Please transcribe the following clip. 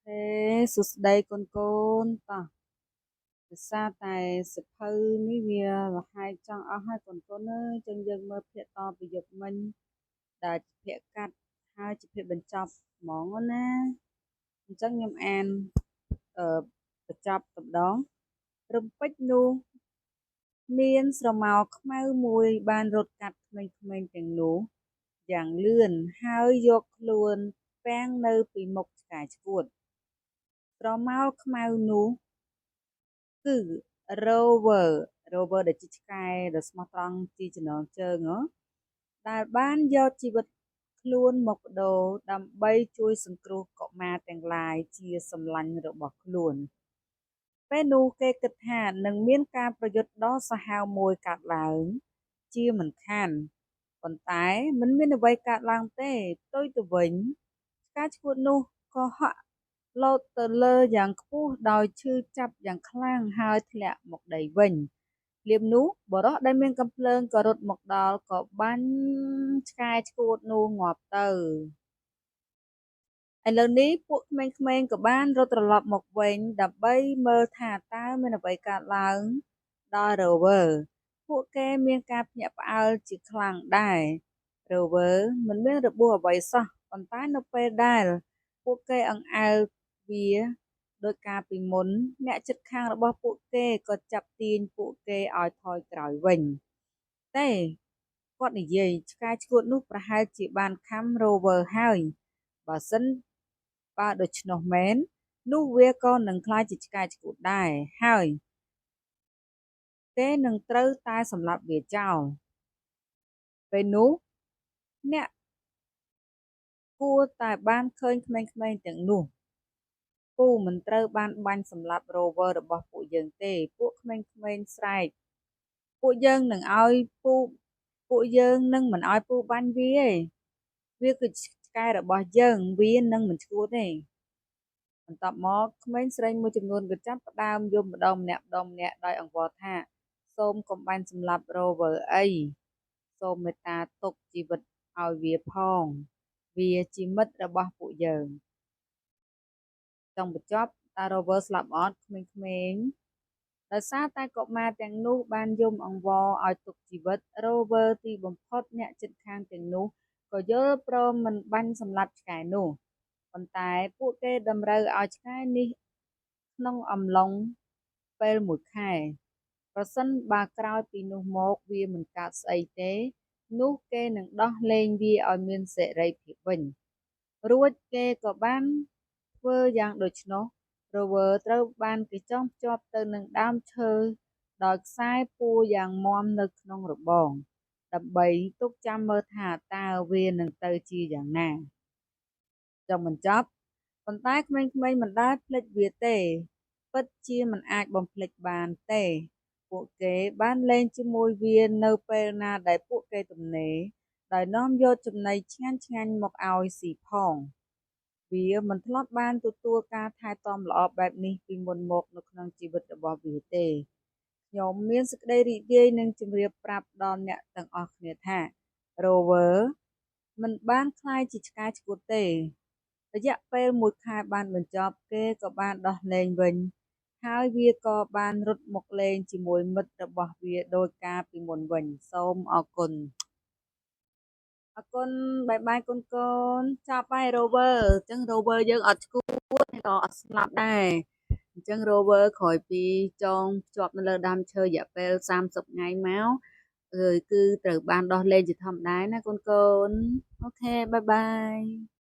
ទេសួស្តីកូនកូនតោះដោយសារតែសភៅនេះវារហែកចង់អស់ហើយកូនកូនអើយចឹងយើងមើលភាគតពីយប់មិញដែលជាភាគកាត់ហើយជាភាគបញ្ចប់ហ្មងណាអញ្ចឹងខ្ញុំអានអឺបញ្ចប់ម្ដងរំពេចនោះមានស្រមោលខ្មៅមួយបានរត់កាត់ក្មេងៗទាំងនោះយ៉ាងលឿនហើយយកខ្លួនពាំងនៅពីមុខឆ្កែឆ្កួតស្រមោលខ្មៅនោះគឺ Rover Rover ដែលជាឆ្កែដ៏ស្មោះត្រង់ជាចំណងជើងហ៎ដែលបានយកជីវិតខ្លួនមកប្ដូរដើម្បីជួយសង្គ្រោះកុមារទាំងឡាយជាសម្លាញ់របស់ខ្លួនពេលនោះគេគិតថានឹងមានការប្រយុទ្ធដ៏សាហាវមួយកើតឡើងជាមិនខានប៉ុន្តែមិនមានអ្វីកើតឡើងទេផ្ទុយទៅវិញឆ្កែឆ្កួតនោះក៏ហក់លោតទៅលើយ៉ាងខ្ពស់ដោយឈឺចាប់យ៉ាងខ្លាំងហើយធ្លាក់មកដីវិញភ្លាមនោះបុរសដែលមានកាំភ្លើងក៏រត់មកដល់ក៏បាញ់ឆ្កែឆ្កួតនោះងាប់ទៅឥឡូវនេះពួកក្មេងៗក៏បានរត់ត្រឡប់មកវិញដើម្បីមើលថាតើមានអ្វីកើតឡើងដល់ Rover ពួកគេមានការភ្ញាក់ផ្អើលជាខ្លាំងដែរ Rover មិនមានរបួសអ្វីសោះប៉ុន្តែនៅពេលដែលពួកគេអង្អែលវាដោយការពីមុនអ្នកជិតខាងរបស់ពួកគេក៏ចាប់ទាញពួកគេឲ្យថយក្រោយវិញទេគាត់និយាយឆ្កែឆ្កួតនោះប្រហែលជាបានខាំ Rover ហើយបើសិនបើដូច្នោះមែននោះវាក៏នឹងក្លាយជាឆ្កែឆ្កួតដែរហើយគេនឹងត្រូវតែសម្លាប់វាចោលពេលនោះអ្នកគួរតែបានឃើញក្មេងៗទាំងនោះពូមិនត្រូវបានបាញ់សម្លាប់ Rover របស់ពួកយើងទេពួកក្មេងៗស្រែកពួកយើងនឹងឲ្យពូពួកយើងនឹងមិនឲ្យពូបាញ់វាទេវាគឺឆ្កែរបស់យើងវានឹងមិនឆ្កួតទេបន្ទាប់មកក្មេងស្រីមួយចំនួនក៏ចាប់ផ្ដើមយំម្ដងម្នាក់ម្ដងម្នាក់ដោយអង្វរថាសូមកុំបាញ់សម្លាប់ Rover អីសូមមេត្តាទុកជីវិតឲ្យវាផងវាជាមិត្តរបស់ពួកយើងចុងបញ្ចប់តើ Rover ស្លាប់អត់ក្មេងៗដោយសារតែកុមារទាំងនោះបានយំអង្វរឲ្យទុកជីវិត Rover ទីបំផុតអ្នកជិតខាងទាំងនោះក៏យល់ព្រមមិនបាញ់សម្លាប់ឆ្កែនោះប៉ុន្តែពួកគេតម្រូវឲ្យឆ្កែនេះក្នុងអំឡុងពេលមួយខែប្រសិនបើក្រោយពីនោះមកវាមិនកើតស្អីទេនោះគេនឹងដោះលែងវាឲ្យមានសេរីភាពវិញរួចគេក៏បានធ្វើយ៉ាងដូច្នោះ Rover ត្រូវបានគេចងភ្ជាប់ទៅនឹងដើមឈើដោយខ្សែពួរយ៉ាងមាំនៅក្នុងរបងដើម្បីទុកចាំមើលថាតើវានឹងទៅជាយ៉ាងណាចុងបញ្ចប់ប៉ុន្តែក្មេងៗមិនដែលភ្លេចវាទេពិតជាមិនអាចបំភ្លេចបានទេពួកគេបានលេងជាមួយវានៅពេលណាដែលពួកគេទំនេរដោយនាំយកចំណីឆ្ងាញ់ៗមកឲ្យស៊ីផងវាមិនធ្លាប់បានទទួលការថែទាំល្អបែបនេះពីមុនមកនៅក្នុងជីវិតរបស់វាទេខ្ញុំមានសេចក្តីរីករាយនឹងជម្រាបប្រាប់ដល់អ្នកទាំងអស់គ្នាថា Rover មិនបានក្លាយជាឆ្កែឆ្កួតទេរយៈពេលមួយខែបានបញ្ចប់គេក៏បានដោះលែងវិញហើយវាក៏បានរត់មកលេងជាមួយមិត្តរបស់វាដូចកាលពីមុនវិញសូមអរគុណអរគុណបាយបាយកូនកូនចប់ហើយ Rover អញ្ចឹង Rover យើងអត់ឆ្កួតក៏អត់ស្លាប់ដែរអញ្ចឹង Rover ក្រោយពីចងភ្ជាប់នៅលើដើមឈើរយៈពេល30ថ្ងៃមកគឺត្រូវបានដោះលែងជាធម្មតាណាកូនកូន OK bye bye.